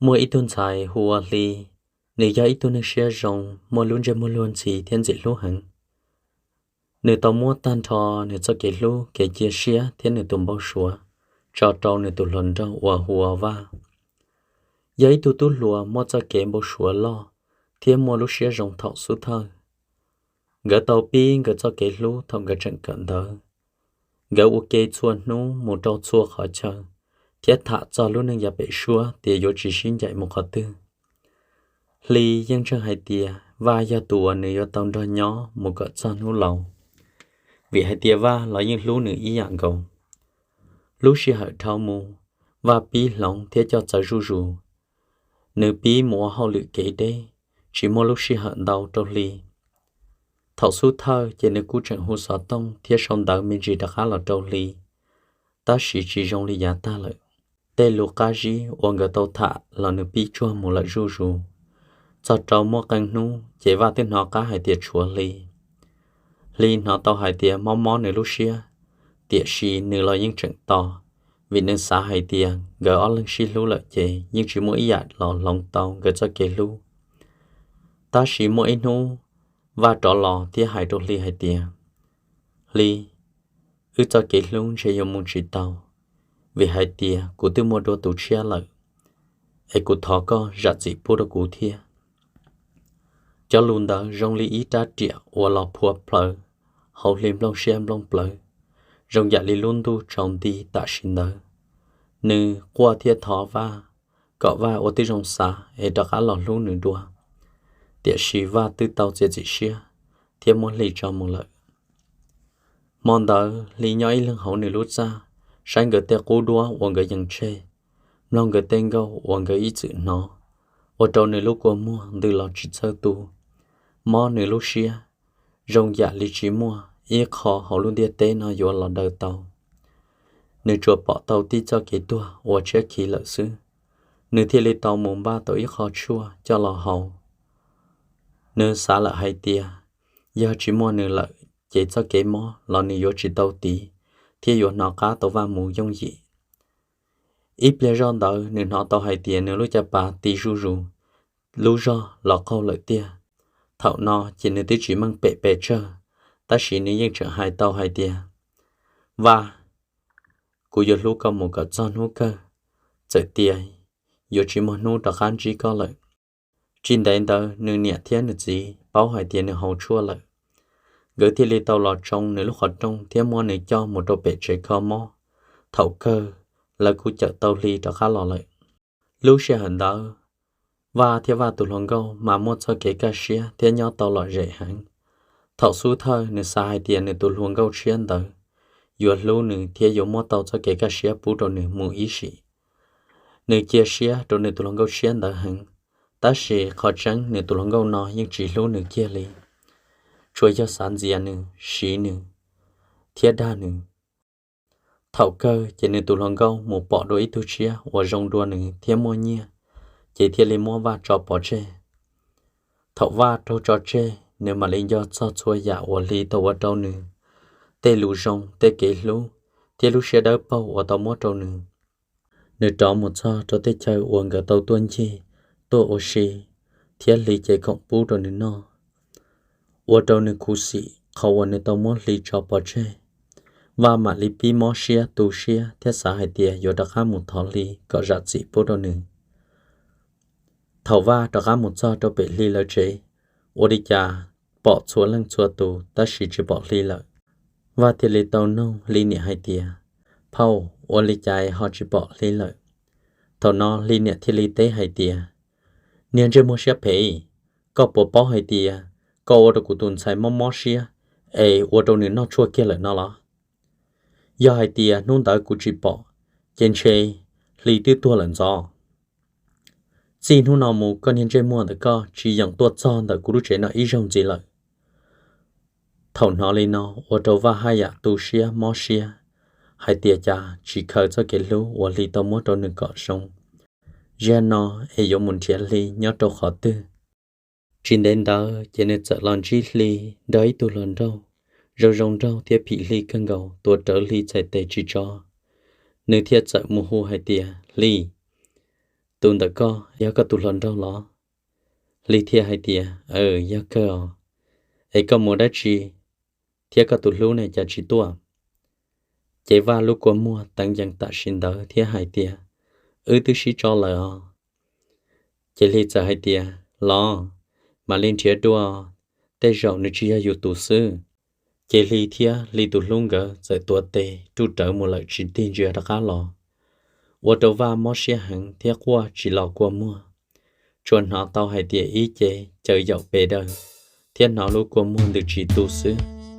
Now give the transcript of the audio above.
Muaj ib tug ntxhais hu ua Hli, nws yog ib tug neeg siab zoo, muaj lub ntsej muag luag ntxhi thiab ntxim hlub heev. Nws tau muab tag nrho nws txoj kev hlub, kev cia siab thiab nws tus npau suav tso rau nws tus hluas nraug uas hu ua Vaj. Yog ib tug tub hluas muaj txoj kev npau suav loj thiab muaj lub siab zoo thaum xub thawj. Nkawd tau pib nkawd txoj kev hlub thaum nkawd tseem kawm ntawv. Nkawd ua ke txhua hnub mus rau txhua qhov chaw thiab tham txog lub neej yav pem suab tias yuav tsis sib ncaim mus qhov twg. Hli yeej ntseeg hais tias Vaj yog tus uas nws yuav tau nrog nyob mus kom txog hnub laus, vim hais tias Vaj los yeej hlub nws ib yam nkaus. Lub sij hawm dhau mus, Vaj pib hloov thiab coj txawv zuj zus. Nws pib mus ua hauj lwm kev deb, tsis muaj lub sij hawm ntau rau Hli. Thaum xub thawj ces nws kuj tseem hu xov tooj thiab sau ntawv me ntsis rov qab los rau Hli, tab sis tsis zoo li yav tag lawm. Tej lus qab zib uas nkawd tau tham los nws pib tsuag mus lawm zuj zus. Txog rau muaj qee hnub ces Vaj twb hnov qab hais tias tshuav Hli. Hli hnov tau hais tias mob mob nws lub siab, tiam sis nws los yeej tseem tos, vim nws xav hais tias nkawd ob leeg sib hlub lawm ces yeej tsis muaj ib yam los hloov tau nkawd txoj kev hlub. Tab sis muaj ib hnub, Vaj rov los thiab hais rau Hli hais tias, Hli, wb txoj kev hlub ntshe yuav mus tsis tau, vim hais tias kuv twb muaj dua tus tshiab lawm, es kuv thov koj zam txim pub rau kuv thiab. Cov lus ntawd zoo li ib rab riam uas los phua plhawv hauv Hli nplooj siab nplooj plawv, zoo yam li lub ntuj tsaus nti tam sim ntawd. Nws quaj thiab thov Vaj kom Vaj ua tib zoo xav es rov qab los hlub nws dua, tiam sis Vaj twb tau txiav txim siab thiab muab Hli tso mus lawm. Hmo ntawd Hli nyob ib leeg hauv nws lub txaj, saib nkawd tej qub duab uas nkawd yees tseg, mloog nkawd tej nkauj uas nkawd ib txwm hnov, ua rau nws lub kua muag ntws los tsis txawj tu, mob nws lub siab, zoo yam li tsis muaj ib qho hauv lub ntiaj teb no yuav los daws tau. Nws tsuas pom tau tib txoj kev tuag uas tshiab khiv lawm xwb. Nws thiaj li tau mus npaj tau ib qho tshuaj coj los haus. Nws xav lawm hais tias yog tsis muaj nws lawm ces txoj kev mob los nws yuav tsis tau tiv thiab yuav hnov qab tau Vaj mus yooj yim. Ib pliag zoj ntawd nws hnov tau hais tias nws lub caj pas tiv zuj zus, lub zog los qaug lawm tiag. Thaum no ces nws twb tsis meej pem pes tsawg, tab sis nws yeej tseem hais tau hais tias, Vaj, kuv yuav hlub koj mus kom txog hnub kawg, txawm tias yuav tsis muaj hnub rov qab ntsib koj lawm. Tsis ntev ntawd nws niam thiab nws txiv paub hais tias nws haus tshuaj lawm. Nkawd thiaj li tau los tsoo nws lub qhov rooj thiab muab nws coj mus rau pem tsev kho mob. Thaum kawg, lawv kuj cawm tau Hli rov qab los lawm. Lub sij hawm ntawd, Vaj thiab Vaj tus hluas nkauj mas muaj txoj kev kaj siab thiab nyob tau lom zem heev. Thaum xub thawj nws xav hais tias nws tus hluas nkauj tshiab ntawd yuav hlub nws thiab yuav muab tau txoj kev kaj siab pub rau nws mus ib sim. Nws cia siab rau nws tus hluas nkauj tshiab ntawd heev, tab sis qhov tseeb nws tus hluas nkauj no yeej tsis hlub nws kiag li, tsuas yog xav ntxias nws, siv nws, thiab dag nws. Thaum kawg ces nws tus hluas nkauj mus pom dua ib tug tshiab uas zoo dua nws thiab muaj nyiaj, ces thiaj li muab Vaj tso pov tseg. Thaum Vaj raug tso tseg, nws mam li nco txog txhua yam uas Hli tau ua rau nws, tej lus zoo, tej kev hlub, thiab lub siab dawb paug uas tau muab rau nws. Nws rov mus txog rau tej chaw uas nkawd tau tuaj ncig, tuaj ua si, thiab Hli cev khoom pub rau nws noj, ua rau nws khuv xim qhov uas nws tau muab Hli tso pov tseg. Vaj mam li pib mob siab tu siab thiab xav hais tias yuav rov qab mus thov Hli kom zam txim pub rau nws. Thaum Vaj rov qab mus txog rau pem Hli lawv tsev, ua li cas pom txhua leej txhua tus tab sis tsis pom Hli lawm. Vaj thiaj li tau nug Hli niam hais tias, Phauj, ua li cas ho tsis pom Hli lawm? Thaum no Hli niam thiaj li teb hais tias, Niag ntsej muag siab phem, koj puas paub hais tias koj ua rau kuv tus ntxhais mob mob siab es ua rau nws noj tshuaj kiag lawm no los? Yog hais tias hnub ntawd kuv tsis pom, ces ntshe Hli twb tuag lawm ntxov. Txij hnub no mus koj niag ntsej muag ntawm koj tsis yeem tuaj txog ntawm kuv lub tsev no ib zaug ntxiv lawm. Thaum hnov li no ua rau Vaj haj yam tu siab mob siab hais tias cas tsis khaws txoj kev hlub uas Hli tau muab rau nws kom zoo. Zaum no es yuav mus nrhiav Hli nyob rau qhov twg? Tsis ntev ntawd ces nws txawm los ntsib Hli nrog ib tug hluas nraug zoo zoo nraug thiab phim Hli kawg nkaus, tuav rawv Hli txhais tes tsis tso. Nws thiaj txawm mus hu hais tias, Hli, Tus ntawm koj yog koj tus hluas nraug los? Hli thiaj hais tias, Yog kawg os. Es koj mus dab tsi thiab koj tus hlub ne cas tsis tuaj? Ces Vaj lub kua muag teev yees tam sim ntawd thiab hais tias, Wb twb sib tso lawm os. Ces Hli txawm hais tias, Los, mam li nrhiav dua, tej zaum nws tsis yog yus tus xwb. Ces Hli thiab Hli tus hlub nkawd txawm tuav tes ruj rawv mus lawm tsis tig ntsia rov qab los, ua rau Vaj mob siab heev thiab quaj tsis los kua muag, tsuas hnov tau hais tias ib ce caws yaum pes daws thiab hnov lub kua muag ntws tsis tu xwb.